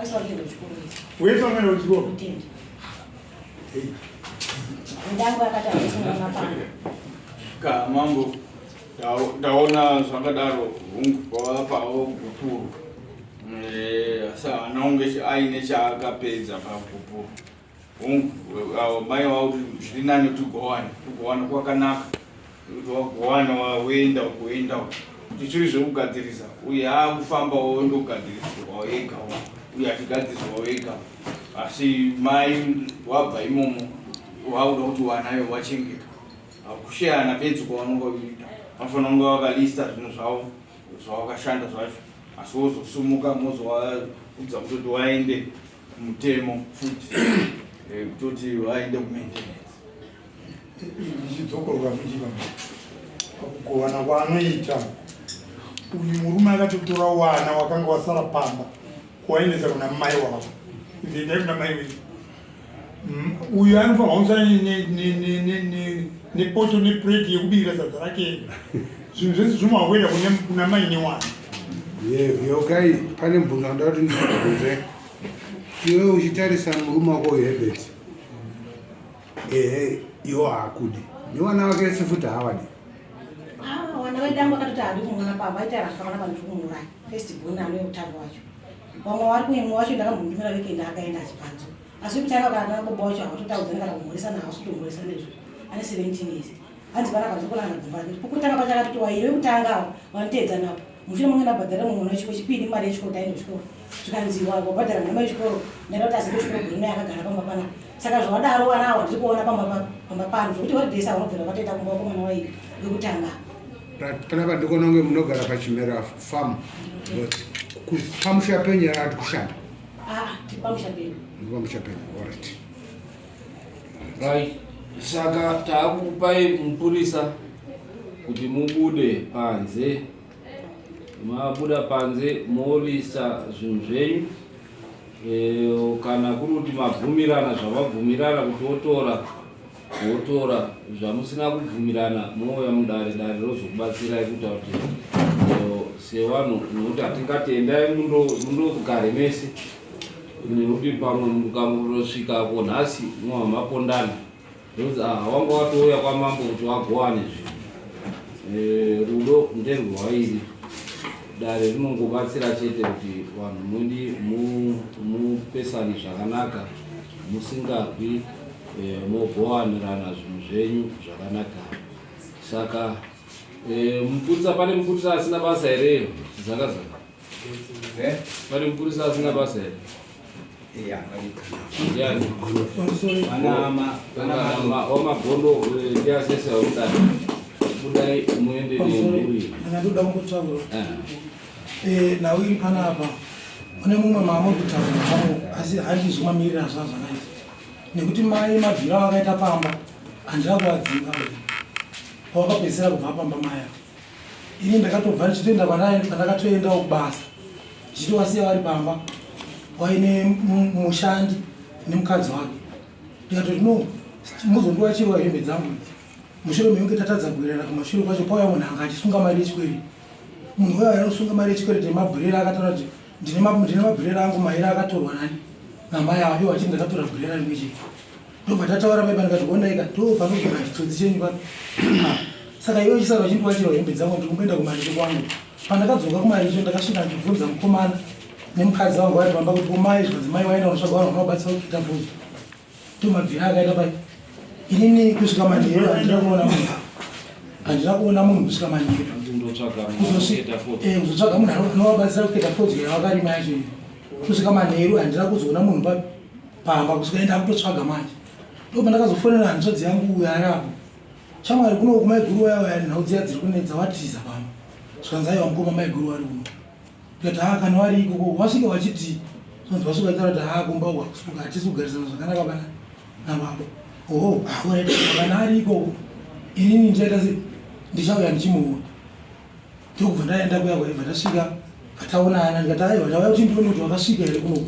Wese vari kuenda kuchikoro wese. Wese vanoenda kuchikoro. Kutenda. Ndangu akati handisungana pano. Ka mambo ndaona zvakadaro hungu pavapawo gupuro eh, asi haana kunge aine chaakapedza pagupuro Hongu, avo mai vavo kuti zviri nani kuti ugowane, kugowana kwakanaka. Kuti wagowana woenda uko woenda uko. Kuti zviri zvekugadzirisa uye akufamba wondogadzirisirwa wega uye achigadziriswa wega. Asi mai wabva imomo wakuda kuti wanayo wachengetwa. Kusheyana bedzi kwavanonga uchiita. Vanofanira kunge vakalista zvinhu zvavo zvavakashanda zvacho. Asi wozosumuka mozovaudza kutoti waende mutemo futi eh, kutoti vaende kumaintenance ndichidzokorora futi pakugovana kwaanoita uyu murume akati kutora wana wakanga wasara pamba kuwaendesa kuna mai wavo kuti endai kuna mai wenyu mm, uyu anofanirwa kusara nepoto neplate yekubikira sadza rake ega zvinhu zvese zvinofanirwa kuenda kuna mai newana Yeukai, pane mubvunzo wandada kuti ndikubvunze. Iwe uchitarisa murume wako uyu Herbert, ehe, iwo haakudi nevana vake vese futi haavadi. Ah, wana vedangu akatoti haadi kumuona pamba aiti arafana panhu kumuuraya first born anoyekutanga wacho vamwe vari kuimwe wacho ndakambomudumira weekend akaenda achibvanzo asi wekutanga kana baba wacho hawatotaudzani kana kumhoresana hawasi kutomhoresana izvo ane 17 years hanzi pana kanzokonana gumba rake pokutanga pacho akatoti wairi wekutanga awo wanoteedza nawo mushure mange ndabhadhara mumwe mwana wechipiri mari yechikoro taenda kuchikoro zvikanzi wabhadhara mwana wechikoro ndaida kuti azenge chikoro gore naye akagara pamba panapa saka zvavadaro vana awo handiri kuona pamba pano zvekuti vari desa vanobvira vatoenda kumba wakomana wairi wekutanga panapa ndikuona kunge munogara pachimera farm pamusha penyu ati kushanda ah, pamusha penyu pamusha penyu alright Right. Saka taakukupai mupurisa kuti mubude panze. Mabuda panze molisa zvinhu zvenyu. E, kana kuri kuti mabvumirana zvamabvumirana kuti wotora wotora zvamusina kubvumirana mouya mudare dare rozokubatsirai kuita kuti eh, sevanhu nekuti hatingati endai mundogare mese nekuti pamwe mukangosvikako nhasi mova mapondana ndokuti ah, wanga watouya kwamambo kuti wagowane zvinhu eh, rudo nderwairi dare rinongobatsira chete kuti vanhu mundi mupesane zvakanaka musingarwi eh, mogowanirana zvinhu zvenyu zvakanaka saka eh, mupurisa pane mupurisa asina basa here zaka zaka Eh? Pane mupurisa asina basa here? Ndiani? Wamagondo eh, ndiasese wakudai. Budai muende nemhuri. Ndakatoda kungotaura. Eh. eh, nhau iri panapa mune mumwe mama kutaura zvavo asi handizvo mamiriro azvaa zvakaita nekuti mai mabviro avakaita pamba handina kuvadzinga pavakapedzisira kubva pamba mai ava ini ndakatobva ndichitoenda kwandakatoendawo kubasa ndichitovasiya vari pamba waine mushandi nemukadzi wake ndikatoti no muzondiwa chirwa hembe dzangu idzi mushure mekunge tatadza kuwirirana kumashure kwacho pauya munhu anga achisunga mari yechikwereti munhu uyo ainosunga mari yechikwereti yemabhurera akataura kuti ndine mabhurera angu mairi akatorwa nani namai avo iwo achiti ndakatora bhurera rimwe chete ndobva tataura paipa ndikati honaika ndo panogara chitsotsi chenyu pano saka iwe chisara uchindiwachira hembe dzangu ndiri kumboenda kumaricho kwangu pandakadzoka kumaricho ndakasvika ndichibvunza mukomana nemukadzi wangu vari pamba kuti komai zvikanzi mai waenda unotsvaga vanhu vanobatsira kuita bvunzo ndomabvira akaita pai inini kusvika manheru handina kuona munhu handina kuona munhu kusvika manheru eh, kuzotsvaga munhu anovabatsira kuketa fodya yavakarima yacho iyo kusvika manheru handina kuzoona munhu papi pamba kusvika enda kutotsvaga manje ndopandakazofonera hanzvadzi yangu uyo ari apo shamwari kuno uku maiguru waya waya nhau dziya dziri kunetsa watiza pamba zvikanzi aiwa mukoma maiguru wari kuno ndikati haa kana wari ikoko wasvika wachiti zvanzi wasvika vachitaura kuti haa kumba uku hakusi hatisi kugarisana zvakanaka pana nababa oho kana ari ikoko inini ndichaita se ndichauya ndichimuona ndokubva ndaenda kuya kwaibva ndasvika taonana ndikati aiwa ndauya kuti ndione kuti wakasvika here kunoku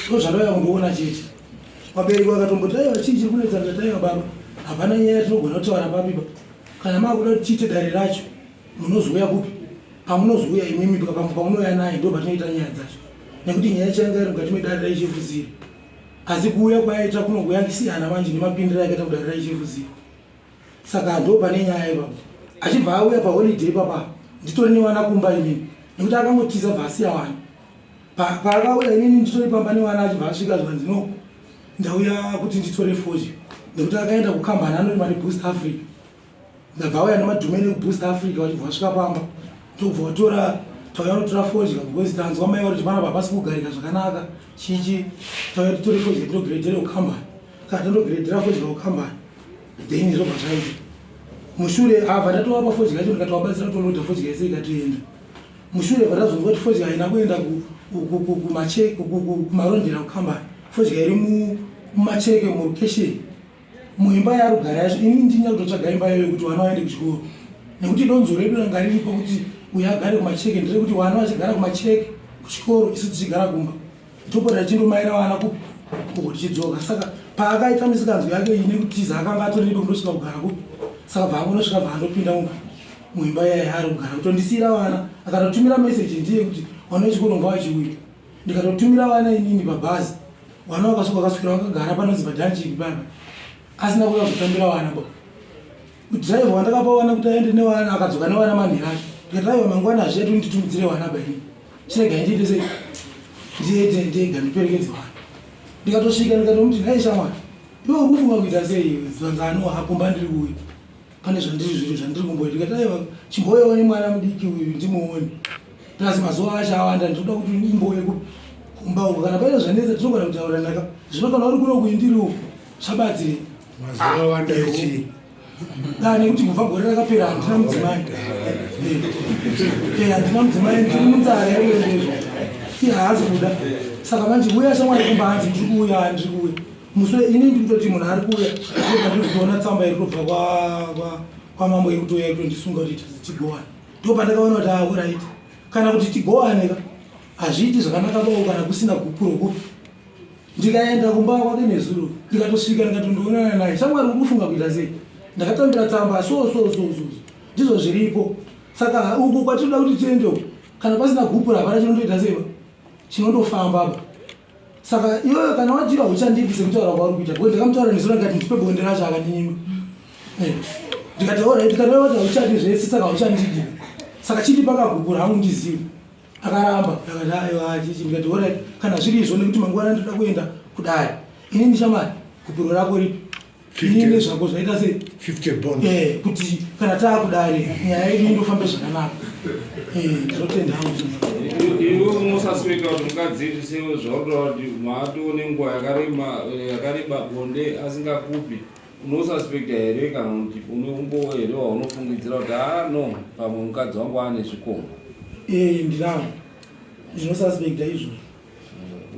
ndo zvandauya kundiona chete vabereki vakatomboti aiwa chii chiri kunetsa ndikati aiwa baba hapana nyaya yatinogona kutaura papipa kana maakuda kuti tiite dare racho munozouya kupi pamunozouya imimi pamunouya naye ndo patinoita nyaya dzacho. Nekuti nyaya yacho yanga iri mukati medare raichivhuzira. Asi kuuya kwayaita kuno kuyakisiyana manje nemapindiro ayakaita kudare raichivhuzira. Saka ndo pane nyaya ipapo. Achibva auya paholiday ipapa nditori nevana kumba inini. Nekuti akangotiza bva asiya vana. Paakauya inini nditori pamba nevana achibva asvika zvikanzi no ndauya kuti nditore fodya nekuti akaenda kukambani anorima neboost Africa. Ndabva auya nemadhumeni ekuboost Africa vachibva vasvika pamba ndokubva vatora tauya kunotora fodya because tanzwa mai vari kuti panapa hapasi kugarika zvakanaka chichi tauya titore fodya tinogredhera kukambani kana tandogredhera fodya kukambani then zvobva zvaita mushure abva ndatovapa fodya yacho ndikatovabatsira kutoloda fodya yese ikatoenda mushure bva tazonzwa kuti fodya haina kuenda kumarondera kukambani fodya iri mumacheke murukesheni muimba yaarikugara yacho ini ndini nyakutotsvaga imba iyoyo kuti vana vaende kuchikoro nekuti donzo redu ranga riripo kuti uyo agare kumacheke nderekuti vana vachigara kumacheke kuchikoro isu tichigara kumba topota tichindomaira vana kupi uko tichidzoka saka paakaita misikanzwa yake iyi nekutiza akanga atori nepo kundosvika kugara kupi saka bva angonosvika bva andopinda mumba muimba iyaye ari kugara kutondisiira vana akatotumira meseji ndiye kuti vana vechikoro ngavachiuya ndikatotumira vana inini pabhazi vana vakasvika vakaswera vakagara panonzi padanjiki papa asina kuda kuzotambira vana ba driver wandakapa vana kuti aende nevana akadzoka nevana manheru acho ndikati aiwa mangwana hazvichati nditumidzire vana ba inini chirega ndiite sei ndiende ndega ndiperekedze vana ndikatosvika ndikatomuti nhai shamwari iwe uri kufunga kuita sei zvanzano hakumba ndiri kuuya pane zvandiri zviri zvandiri kumboita ndikati aiwa chimbouyawo nemwana mudiki uyu ndimuone plus mazuva acho awanda ndinoda kuti imbouye kumba uko kana paine zvanetsa tinogona kutaura naka zvino kana uri kuno kuindiri uku zvabatsirei mazuva awanda echii da nekuti kubva gore rakapera handina mudzimai eh, handina mudzimai ndiri munzara yaizvozvo iye haazi kuda saka manje uya shamwari kumba hanzi ndiri kuuya ndiri kuuya Musi ini ndikutoti munhu ari kuuya ndiri kutoona tsamba iri kutobva kwamambo iri kutouya kutondisunga kuti tigowane. Ndopandakaona kuti ah right. Kana kuti tigowane ka hazviiti zvakanaka bawo kana kusina gupuro kupi. Ndikaenda kumba kwake nezuro ndikatosvika ndikatondoonana naye. Shamwari uri kufunga kuita sei? Ndakatambira tsamba so so so so. Ndizvo zviripo. Saka uku kwatinoda kuti tiende uku kana pasina gupuro hapana chinondoita sei chinondofamba ba. Saka iwewe kana wadira uchandidi sekutaura kwauri kuita because ndakamutaura nezuro ndikati ndipe bonde racho akandinyima. Eh. Ndikati alright kana iwe wati hauchadi zvese saka hauchandidi. Saka chindi pakagugura hangu ndizive. Akaramba akati aiwa chichi ndikati alright kana zviri izvo nekuti mangwana ndinoda kuenda kudare. Ini ndishamari gupuro rako ripi? Inini zvako zvaita sei? 50 bond. Eh, kuti kana taakudare nyaya yedu indofambe zvakanaka. Eh, ndinotenda hangu. Iwe unosasweka kuti mukadzi sewe zvauri kuti maatoo nenguva yakarema yakareba bonde asingakupi unosuspecta here kana kuti une umbowo here waunofungidzira kuti haa no pamwe mukadzi wangu ane zvikomba? Eh, ndinazvo. Ndinosuspecta izvozvo.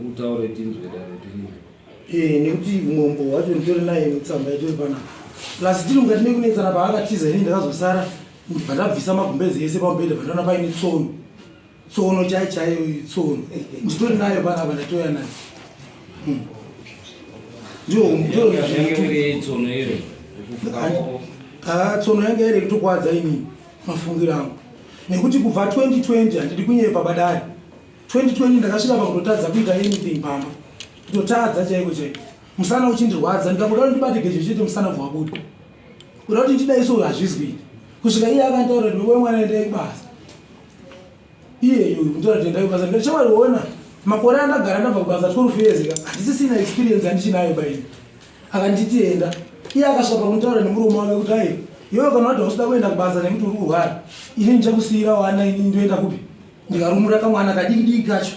Utaure tinzwe dare tiri. Eh, nekuti mwombo wacho nditori naye netsamba yatori panapa plus tiri mukati mekunetsana paakatiza ini ndakazosara ndibva ndabvisa magumbeze ese pamubhedha bva ndaona paine tsono tsono chai chaiyo tsono nditori nayo panapa ndatouya nayo hmm. Ah, tsono yanga iri yekutokwadza ini mafungiro angu nekuti kubva 2020 handidi kunyepa badari 2020 ndakasvika pakutotadza kuita anything pamba kutotadza chaiko chaiko musana uchindirwadza ndikakuda kuti ndibate gejo chete musana ubva wabuda kuda kuti ndidai so hazvizwi kusvika iye akantaura kuti wewe mwana endai kubasa iyeyo kutaura kuti endai kubasa ndikati shamwari ona makore andagara ndabva kubasa 12 years ka handisisina experience yandichinayo baini akanditi enda iye akasvika pakunditaura nemuromo wake kuti ai iwewe kana wati hausida kuenda kubasa nekuti uri kurwara ini ndichakusiira wana ini ndoenda kupi ndikarumura kamwana kadiki diki kacho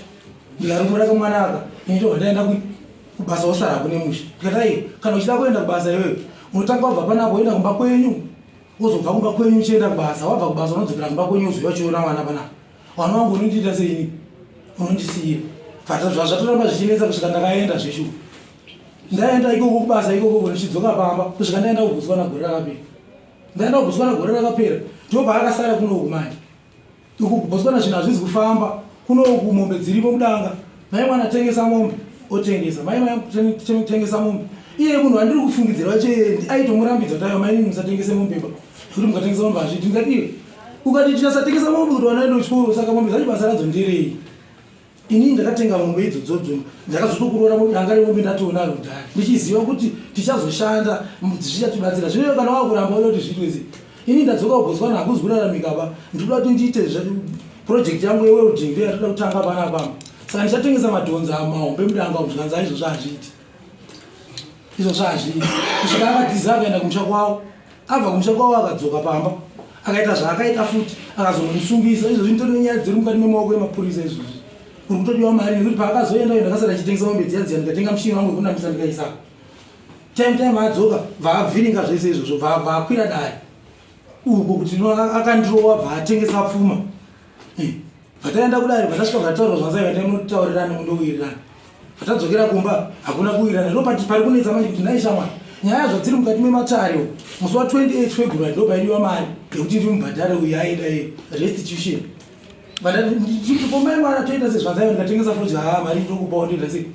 ndikarumura kamwana aka ini ndobva ndaenda kubasa wosara kune musha ndikati aiwa kana uchida kuenda kubasa iwewe unotanga wabva panapa woenda kumba kwenyu wozobva kumba kwenyu uchienda kubasa wabva kubasa unodzokera kumba kwenyu uzouya uchiona vana panapa vana vangu unondiita seini unondisiira zvazvatoramba zvichinetsa kusvika ndakaenda zveshuwa ndaenda ikoko kubasa ikoko ndichidzoka pamba kusvika ndaenda kubotswana gore rakapera ndaenda kubotswana gore rakapera ndopaakasara kunoku manje Uku kuBotswana zvinhu hazvizi kufamba. Kuno uku mombe dziripo mudanga. Mai mwana tengesa mombe otengesa. Mai mwana tengesa mombe. Iye munhu wandiri kufungidzira wacho iye aitomurambidza kuti aiwa mai musatengese mombe ba. Kuti mukatengesa mombe hazviiti. Ndikati iwe ukati tikasatengesa mombe kuti vana vaende kuchikoro saka mombe dzacho basa radzo nderei? Inini ndakatenga mombe idzodzodzo ndakazotokuroora danga remombe ndatonaro kudhara ndichiziva kuti tichazoshanda zvichatibatsira. Zvino kana wakuramba uda kuti zviitwe sei? Ini ndadzoka kuBotswana hakuzi kuraramika ba. Ndikuda kuti ndiite project yangu yewelding ndiyo yatoda kutanga panapa. Saka ndichatengesa madhonza mahombe mudanga umu zvikanzi aizvozvo hazviiti. Izvozvo hazviiti. Kusvika akatiza akaenda kumusha kwavo. Abva kumusha kwavo akadzoka pamba. Akaita zvaakaita futi akazonomusungisa. Izvozvi nditori nenyaya dziri mukati memaoko emapurisa izvozvi. Kuri kutodiwa mari nekuti paakazoenda uyo ndakasara ndichitengesa mombe dziya dziya ndikatenga mushini wangu wekunamisa ndikaisa. Time time adzoka bvaavhiringa zvese izvozvo bvaakwira dare uko kuti no akandirowa bvaatengesa pfuma. Eh, bvataenda kudare bvatasvika bvataurwa zvanzai vaitainotaurirana mundowirirana. Bvatadzokera kumba hakuna kuwirirana ndo pati pari kunetsa manje kuti nhai shamwari nyaya zvadziri mukati mematare musi wa 28 February ndo paidiwa mari yekuti ndimubhadhare uyu aida restitution. Vandati mai mwana toita sezvanzai ndikatengesa fodya haa mari ndokupawo ndoita sei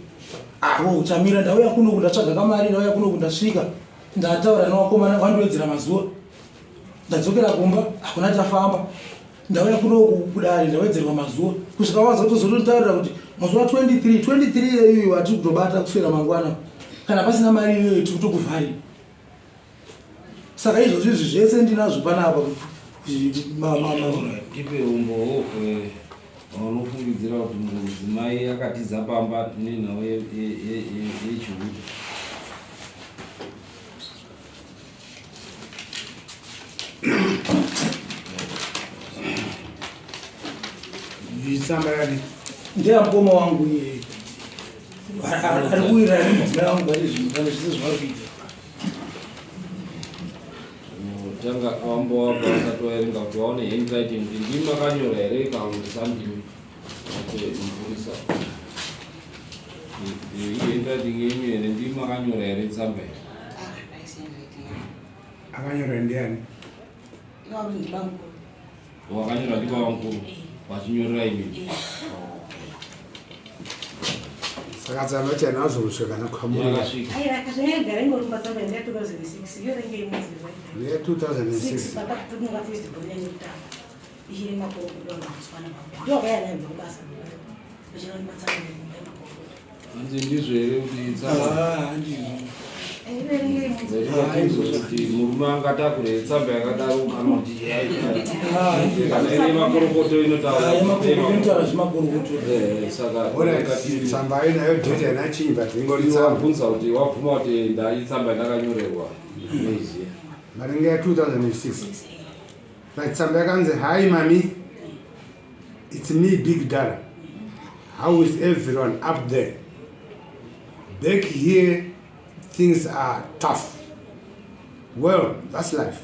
Avo uchamira ndauya kuno kundatsvaga kamari ndauya kuno kundasvika ndataura newakomana wandiwedzera mazuva ndadzokera kumba hakuna chafamba ndauya kuno kudare ndawedzerwa mazuva kusvika wazotozotonitaurira kuti musi wa 23 23 iyoyo watiri kutobata kuswera mangwana kana pasina mari iyoyo tiri kutokuvharira saka izvozvo izvi zvese ndinazvo panapa tipe umbowo eh, waunofungidzira kuti mudzimai akatiza pamba nenhau yechihuta Itsamba yani? Ndiye mukoma wangu iye. Ari kuwirirana nemudzimai wangu pane zvinhu pane zvese zvavari kuita. Tanga wambo wako wasati waerenga kuti waone handwriting kuti ndimi makanyora here kana kuti sandimi. Ate mupurisa. Iyi handwriting yenyu here ndimi makanyora here tsamba iyi? Ah, Akanyora ndiani? Wakanyora ndi baba mukuru vachinyorera imimi. Saka tsamba chena azosvika kana kwamuri. Yakasvika. Aiwa, akazvinyanya ingorumba tsamba ya 2006 iyo renge imodzi Ne 2006. Pakatunga first born yekutanga ichiri makorokoto vanhu ndio vakauya nayo kubasa vachiramba matsamba yemakorokoto. Hanzi ndizvo here kuti tsamba Ah, handizvo. kuti murume angatakure tsamba yakadaro kana kuti kana ine makorokoto inotaura inotaura zvemakorokoto Eh, saka Alright, tsamba inayo date haina chinyi but ingori tsamba. wabvunza kuti wabvuma kuti ndaitsamba yandakanyorerwa ndinoiziva Maringe ya 2006. But tsamba yakanzi hi mami. It's me big dara. How is everyone up there? Back here things are tough. Well, that's life.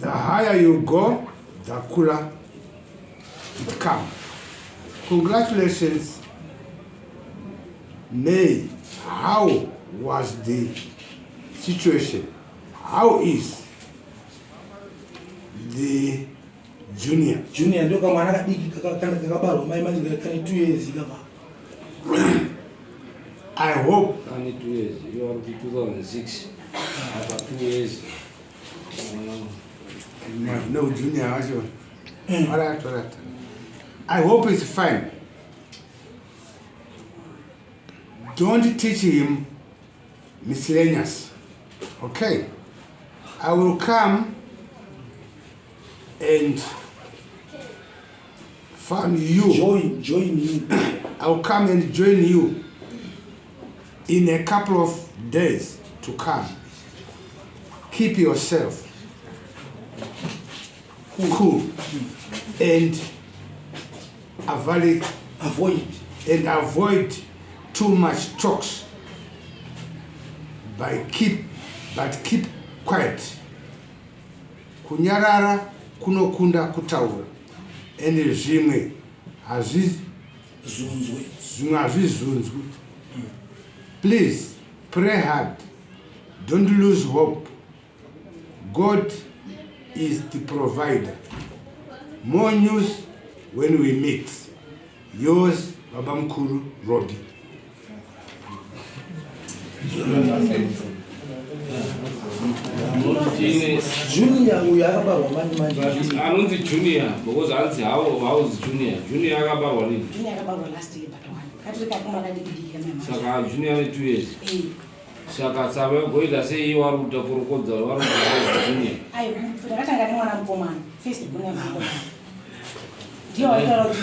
The higher you go, the cooler it comes. Congratulations, May. How was the situation? How is the junior? Junior ndio kamwana kadiki kakabarwa mai manje kane 2 years kapa. I hope Kane 2 years, you are 2006. Apa 2 years. No, no junior wacho. All right, all right. I hope it's fine. Don't teach him miscellaneous. Okay. I will come and find you. Join, join you. I will come and join you in a couple of days to come. Keep yourself cool and avoid, avoid and avoid too much talks by keep but keep quiet kunyarara kunokunda kutaura and zvimwe hazvizunzwi zvimwe hazvizunzwi please pray hard don't lose hope God is the provider. More news when we meet. Yours, Baba Mkuru Robbie. Junior uyu akabarwa manje manje. Anonzi Junior because anzi how how is Junior? Junior akabarwa nini? Junior akabarwa last year but one. Katiri kakuma kadiki diki kamai. Saka Junior ane 2 years. Eh. Saka tsamba yogoita sei iye wari kuita korokodza wari kuita Junior? Ayo ndakatanga nemwana mukomana. First born mukomana. Ndiye waitaura kuti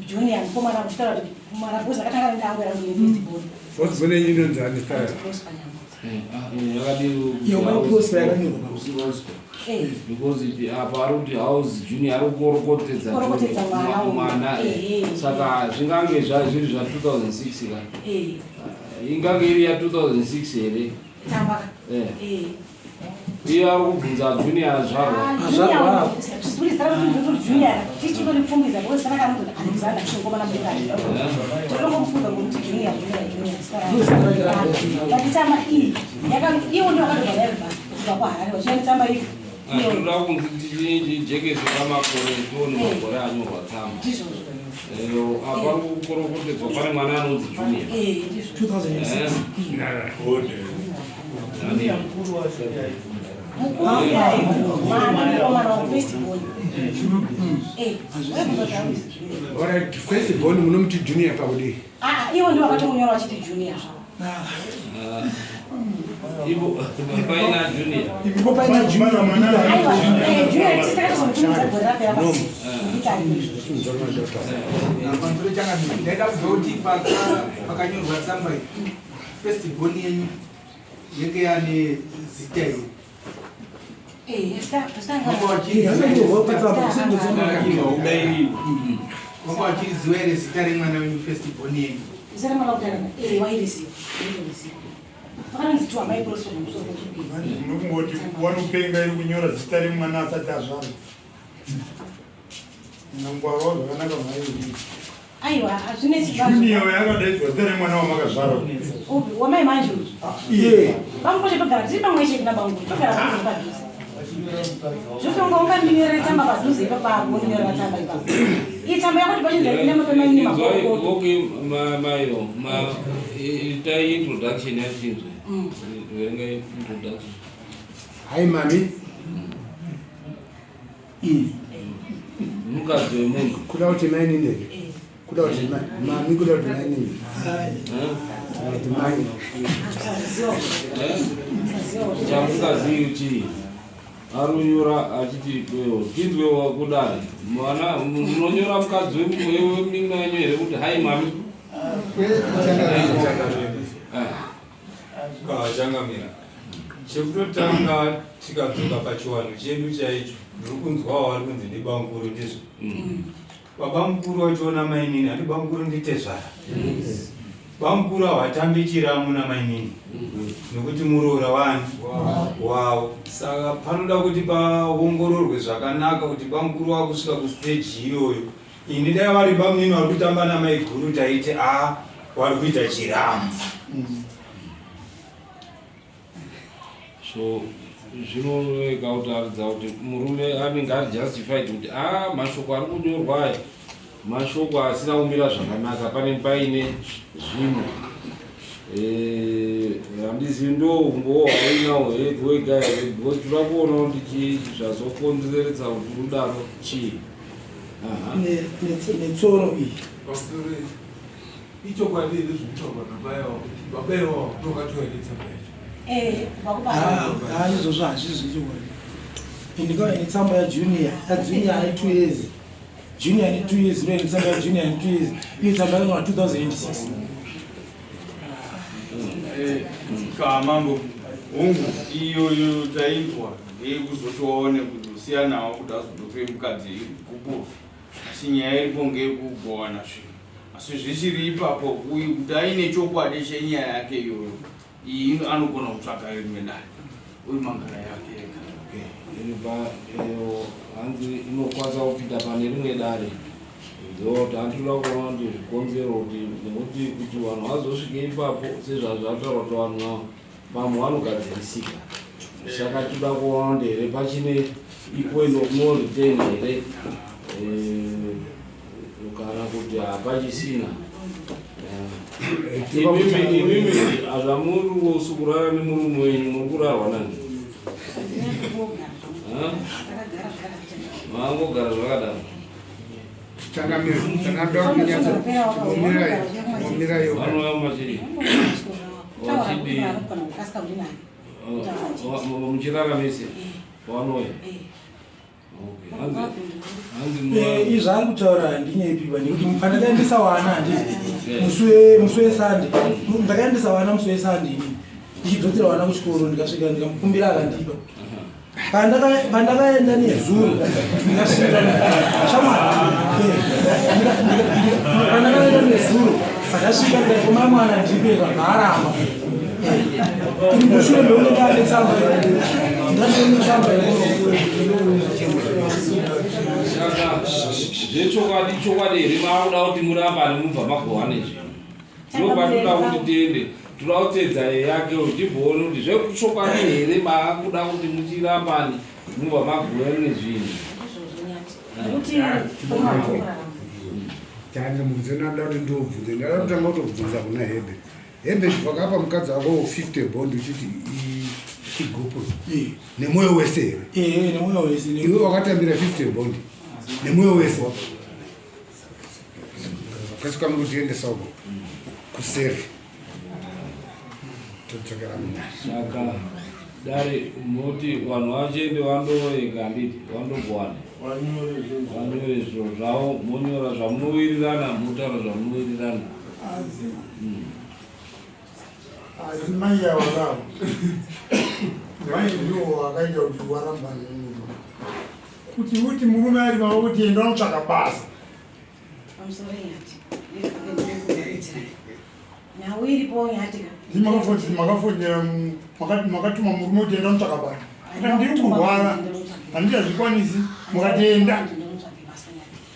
Junior mukomana kuchitaura kuti mwana because akatanga nendango yangu ye first born. First born yenyu inonzi ani style? Prosper Nyambo. Because apa ari kuti house junior ari kukorokotedza mwana saka zvingange zviri zva 2006 ka ingange iri ya 2006 here iye ari kubvunza junior azvarwa ah, Tinoda kunzi tijekese pamakore tione makore anyorwa tsamba. Apa ari kukorokotedzwa pane mwana anonzi Junior. 2006. Alright, first born munomuti Junior pakudii? Ah, iwo ndiwo vakatongonyora vachiti Junior zvavo. Ivo paina junior. Ipo paina junior. Aiwa, eh, junior tisi takatozomutumidza gore rapera pasi. Ndikari. Pamusoro changamire, ndaida kubva kuti pakanyorwa tsamba iyi, first born yenyu yenge yane zita iri. Eh, Wanga wachiriziwa here zita remwana wenyu first born yenyu? Zita remwana kutanga. Eh, wairiziva. Wairiziva. Vakanonzi tu amai Prosper pamusoro pechipiri. Ndokungoti wanopenga iri kunyora zita remwana asati azvarwa. Nangwarawo zvakanaka mai. Aiwa, hazvinetsi zvazvo. Junior yakadaidzwa zita remwana wamakazvara. Upi, wamai manje uyu? Iye. Bamukoshe togara tiri pamwe chete nabangu, togara padhuze padhuze. Zvotonga ungandinyorera tsamba padhuze ipapo, wondinyorera tsamba ipapo. Iyi tsamba yako tipachinza ine mapema ine makorokoto. Okay, mayo, ma itai introduction yachinzwe. Verenga introduction. Hi mami. Mukadzi wemunhu. Kuda kuti mai nini? Kuda kuti mami kuda kuti mai nini? Kuti mai. Chamukazivi chii? Aronyora achiti tinzwe kudai. Mwana munonyora mukadzi wemunin'ina wenyu here kuti hai mami? Changamira. Chekutotanga tikadzoka pachiwanhu chedu chaicho, ndiri kunzwawo vari kunzi ndibamukuru ndizvo. Babamukuru vachiona mainini, handi bamukuru nditezvara. Bamukuru havatambi chiramu namainini nekuti muroora wani wavo. Saka panoda kuti paongororwe zvakanaka kuti bamukuru vakusvika kusiteji iyoyo. Ini dai vari bamunini vari kutamba namaiguru taiti a vari kuita chiramu. So zvinorega kutaridza kuti murume anenge ari justified kuti a mashoko ari kunyorwa aya mashoko asina kumira zvakanaka, pane paine zvimwe. Handizivi ndo umbowo hwainawo wega here because toda kuona kuti chii zvazokonzeredza kuti rudaro chii. Netsono iyi. Ichokwadi here zvekutaurwa namai ava kuti baba ivavo ndovakatora netsamba yacho? Ah, izvozvo hazvisi zvechokwadi. Indikauya netsamba yaJunior, yaJunior ane 2 years. Junior ane 2 years, ndo netsamba yaJunior ane 2 years. Iyo tsamba yakanyorwa 2006. Kamambo, hongu iyoyo tainzwa ndeyekuzoti waone kuzosiyanawo kuti azodzoke mukadzi gupuro, asi nyaya iripo ngeyekugowana zvinhu. Asi zvichiri ipapo, uyu kuti aine chokwadi chenyaya yake iyoyo iyi anogona kutsvaga rimwe dare uyu mangara yake ega. Iripa hanzi inokwanisa kupinda pane rimwe dare. Ndo tandinoda kuona kuti zvikonzero kuti nekuti kuti vanhu vazosvike ipapo sezvazvataurwa kuti vanhu vamwe vanogadzirisika. Saka toda kuona kuti here pachine ipoint of no return here kana kuti hapachisina. Imimi imimi zvamuri kusukurara nemurume wenyu muri kurarwa nani? Mangogara zvakadaro. Changamire, ndakada kunyatsa kumirai, kumirai. Vanouya mumachii. Vachidii? Muchiraramisa vanouya. Eh, izvi ari kutaura handinyepiba nekuti pandakaendesa wana handii musi wesande ndakaendesa wana musi wesande ini ndichidzotsera wana kuchikoro ndikasvika ndikamukumbira akandipa pandakaenda nezuro ndikasvika shamwari eh, pandakaenda nezuro pandasvika ndikati mwana ndipe kabva aramba eh, mushure mekunge ndaane tsamba ndane tsamba Saka zvechokwadi chokwadi here maakuda kuti murambane mubva magohwa nezvinhu ndo patinoda kuti tiende toda kuteedza yake tiboone kuti zvechokwadi here maakuda kuti muchirambane mubva magohwa nezvinhu nekuti Chani mubvunzo ndinoda kuti ndiubvunze. Ndinoda kutanga kutobvunza kuna Hebe. Hebe wakapa mukadzi wako 50 bond uchiti igupuro. Nemwoyo wese here? Eh, nemwoyo wese. Iwe wakatambira 50 bond nemwoyo wese. Kasvika mukutiendesa uko kuseri. Todzokera muna. Saka dare moti vanhu vachiende vandoega handiti vandogowana vanyore zviro zvavo monyora zvamunowirirana motaura zvamunowirirana. Asi asi mai ava kavo mai ndiwo wakaita kuti warambane nemurume kuti uti murume ari pava kuti enda unotsvaka basa. Pamusoro nyati nhau iripo nyatika. Makafonera makatuma murume kuti enda unotsvaka basa ati ndiri kurwara handichazvikwanisi mukatienda.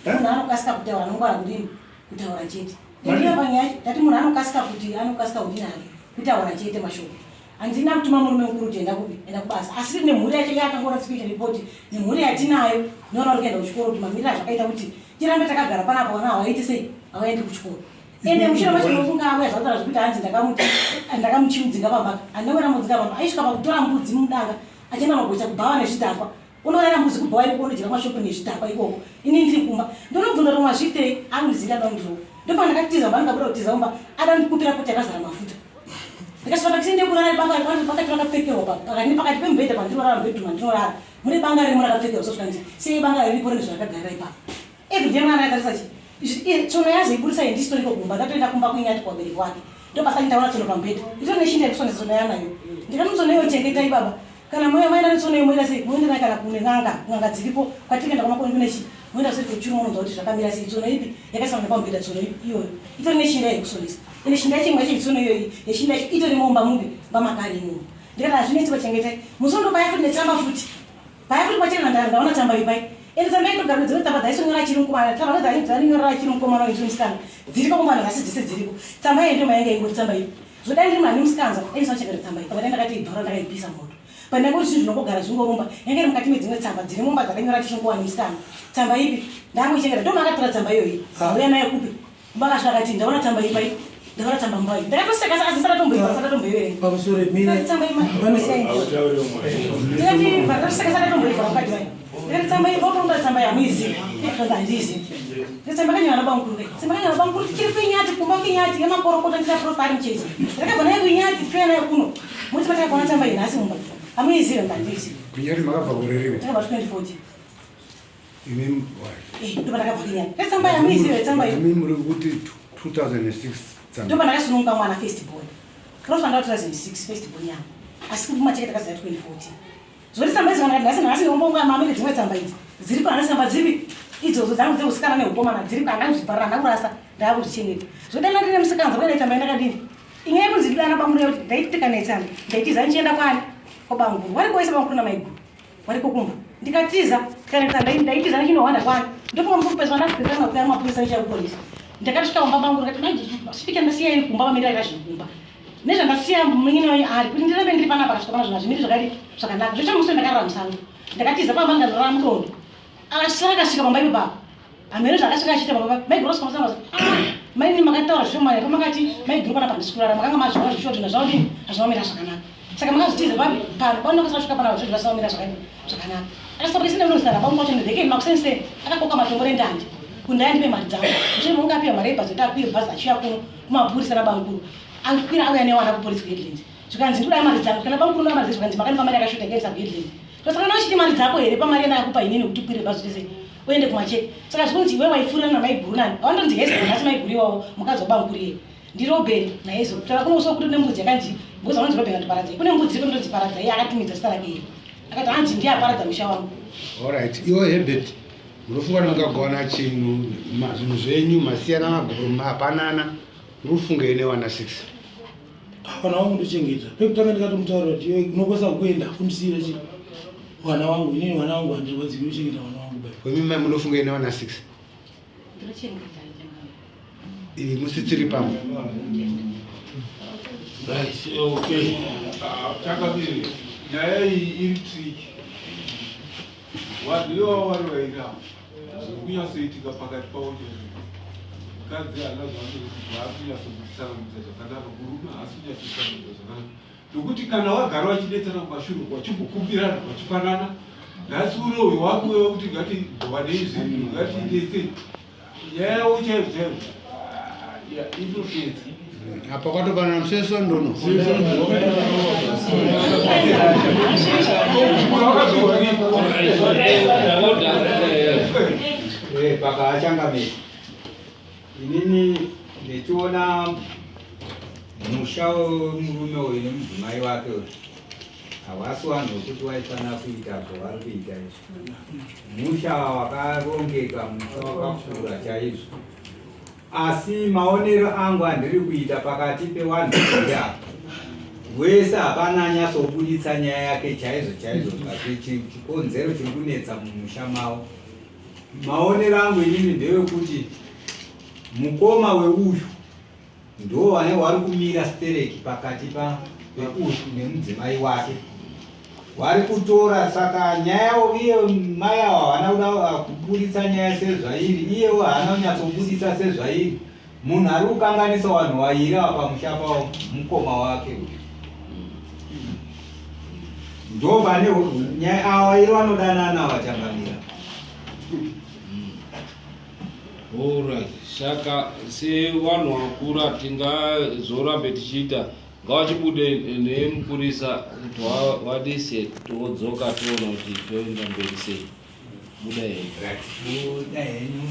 Munhu anokasika kutaura anongwara kudini kutaura chete. Ndindiyo panyaya ndati munhu anokasika kuti anokasika kudini hake kutaura chete mashoko. Handina kutuma murume mukuru kuti enda kupi enda kubasa asi nemhuri yacho yaakangona tsikuita ripoti nemhuri yatinayo noona uri kuenda kuchikoro kuti mamiriro azvakaita kuti tirambe takagara panapa vana havaiti sei havaendi kuchikoro. Ende mushure macho nokunga auya zvakutaura zvekuti hanzi ndakamuti ndakamuchimudzinga pamba handina kuenda mudzinga pamba aisvika pakutora mbudzi mudanga achienda magocha kubhawa nezvidhakwa unorara mbudzi kubhawa ikoko unodyira mashopu nezvidhakwa ikoko ini ndiri kumba ndonobvunza kuti mazviitei akundizinga ndondiro ndopa ndakatiza mba ndikabuda kutiza mumba ada ndikupira kuti yakazara mafuta ndikasvika pakisi ndekurara banga pakati rakapfekerwa pakati pakati pemubhedha pandinorara mubhedhuma ndinorara mune banga ririmo rakapfekerwa so zvikanzi sei banga riripo rine zvarakagarira ipapo everyday mwana akatarisa chi tsono yazoiburisa yendisitoriko kumba ndatoenda kumba kuinyati kuvabereki wake ndopasati ndaona tsono pamubhedha itori neshinda yekusonesa tsono yanayo ndikati tsono iyo chengetai baba kana moya maenda netsono iyo moita sei moenda nayo kana kune n'anga n'anga dziripo kwatiri kuenda kwamakoni kune chi moenda kuseri kwechuru mononzwa kuti zvakamira sei tsono ipi yakaiswa nepamubhedha tsono iyoyo itori neshinda yekusonesa ende shinda yacho imwe yacho itsono iyoyi yeshinda yacho itori mumba mupi mbamakare imomo ndikati hazvinetsi pachengetai musi ndobaya futi netsamba futi paya futi pachena ndaona tsamba ipai ende tsamba itogara dzimwe tsamba dzaisonyora achiri mukomana tsamba dzainyorera achiri mukomana uyu ndiri musikana dziriko kumana nhasi dzese dziriko tsamba iyi ndo mainge ingori tsamba iyi zvodai ndiri mani musikanza endisachengeta tsamba iyi pamwe ndakati ibvara ndakaipisa moto pandangoti zvinhu zvinongogara zvingorumba yange iri mukati medzimwe tsamba dziri mumba dzakanyora tichingowani musikana tsamba ipi ndangoichengeta ndoma akatora tsamba iyoyi auya nayo kupi vakasvika akati ndaona tsamba iyi pai ndaona tsamba mumba iyi ndakatoseka saka zisatatomboiva satatomboiverenga Pamusoro mina. Tsamba iyi ndikati ndakatoseka satatomboiva mukati mai ndikati tsamba iyi votorumba tsamba iyi hamuizivi kanzi handiizivi ndikati tsamba kanyora nabamukuru kai tsamba kanyora nabamukuru tichiri kuinyati kumba kuinyati yemakorokota nditaprofari muchechi ndakabva nayo kuinyati tiuya nayo kuno muti matakaona tsamba iyi nhasi mumba hamuizivi kanzi handiizivi Kunyati makabva gore ripi? takabva 2014 Imi Eh, ndopa ndakabva kuinyati tsamba iyi hamuizivi tsamba iyi Imi muri kuti 2006 tsamba. ndopa ndakasununguka mwana first born rofanda 2006 first born yangu asi kumacheke takaziva 2014 zvoti tsamba idzi kana nhasi nhasi ndombonga mame nedzimwe tsamba idzi dziripo hana tsamba dzipi idzodzo dzangu dzeusikana neukomana dziripo handakuzvibvarira handakurasa ndakuzvichengeta zvodana ndine musikanza kuenda tsamba indakadini inyaya yekunzi ndidana bamuri yekuti ndaitikanetsana ndaitiza ndichienda kwani kwabamukuru wariko wese bamukuru namaiguru wariko kumba ndikatiza tikanetsa ndaitiza ndichinohwanda kwani ndofunga mukupeswa ndakupesana kuya mapurisa ndichakupolisa ndakasvika kumba bangu ndikati manje sipika ndasiya iri kumba pamirira yakazvikumba nezvandasiya munin'ina wenyu ari kuti ndirambe ndiri panapa akasvika pana zvinhu hazvimiri zvakadi zvakanaka zvecho musi ndakarara musango ndakatiza pamba ndikanorara mudondo akasvika akasvika pamba ipo papa hameno zvakasvika achiita pamba maiguru asvika musango maini makataura zvishomani pamakati maiguru panapa handisi kurara makanga mazviona zvisho zvinhu zvaudini hazvinomira zvakanaka. Saka makazvitiza papi pano pano kasvika pana zvinhu zvasamira zvakanaka. Akasabudisa nemunosara bamwe wacho ndeke makuseni akakoka matombo rendanje. Kundaya ndipe mari dzangu. Mushure mungu apiwa mari yebhazi kuti akwire bhazi achiuya kuno kumapurisa nabamukuru. Akwira auya newana kupolisi kuHeadlands. Zvikanzi ndikuda mari dzangu kana bamukuru ndoda mari dzangu zvikanzi makanipa mari yakashota ikaendesa kuHeadlands. Saka unochiti mari dzako here pamari yandakakupa inini kuti ukwire bhazi zvese uende kumacheke. Saka zvikunzi iwe waifurira namaiguru nani? Awandonzi Hezron asi maiguru iwawo mukadzi wabamukuru iyeye. NdiRobert naHezron. Kutaura kuno uso kuti kune mbudzi yakanzi because vanonzi Robert andiparadza. Kune mbudzi iri kundonzi paradza iye akatumidza zita rake iye. Akati hanzi ndiye aparadza musha wangu. Alright, iwe Herbert munofunga kuti mungagona chinhu zvinhu zvenyu masiyana maguru mapanana munofunga ine wana 6 Vana wangu ndochengeta. Pekutanga ndikatomutaurira kuti iwe unokwanisa kuenda kundisiira chi vana wangu inini vana wangu handirwadziki kuchengeta vana wangu bai. Imi mai munofunga ine wana 6 Ndinochengeta. Iyi musitiri pamwe. Right, okay. Ah, Chakabiri, nyaya iyi iri tricky. Vanhu ivavo vari vairi ava, zviri kunyatsoitika pakati pavo chaizvo. Mukadzi haana zvaari kunyatsobudisa zvakanaka, murume haasi kunyatsosanangudza zvakanaka. Nokuti kana wagara vachidetsana kumashure uko vachimbokumbirana vachipanana, nhasi uno uyu wakuuya kuti ngatiwanei zvinhu, ngatiitei sei. Nyaya yavo chaiyo chaiyo inopedza. Apa kwatopanana musesondo no. Baba achangamire. Inini ndichiona musha wemurume uyu nemudzimai wake uyu hawasi wanhu wekuti waifanira kuita zvavari kuita izvi. Musha wakarongeka, musha wakakura chaizvo. Asi maonero angu andiri kuita pakati pevanhu vaviri ava, wese hapana anyatsobuditsa nyaya yake chaizvo chaizvo chikonzero chiri kunetsa mumusha mavo. Maonero angu inini ndewekuti mukoma weuyu ndo vane wari kumira stereki pakati pa peuyu nemudzimai wake wari kutora saka nyaya iye mai awa havana kuda kuburitsa nyaya sezvairi iyewo haana kunyatsobuditsa sezvairi munhu ari kukanganisa vanhu vairi ava pamusha pavo mukoma wake uyu ndo vane nyaya awa iri vanodanana vachangamira Alright, saka sevanhu vakura tingazorambe tichiita ngavachibude nemupurisa kuti vadise todzoka toona kuti toenda mberi sei. Buda henyu. Buda henyu.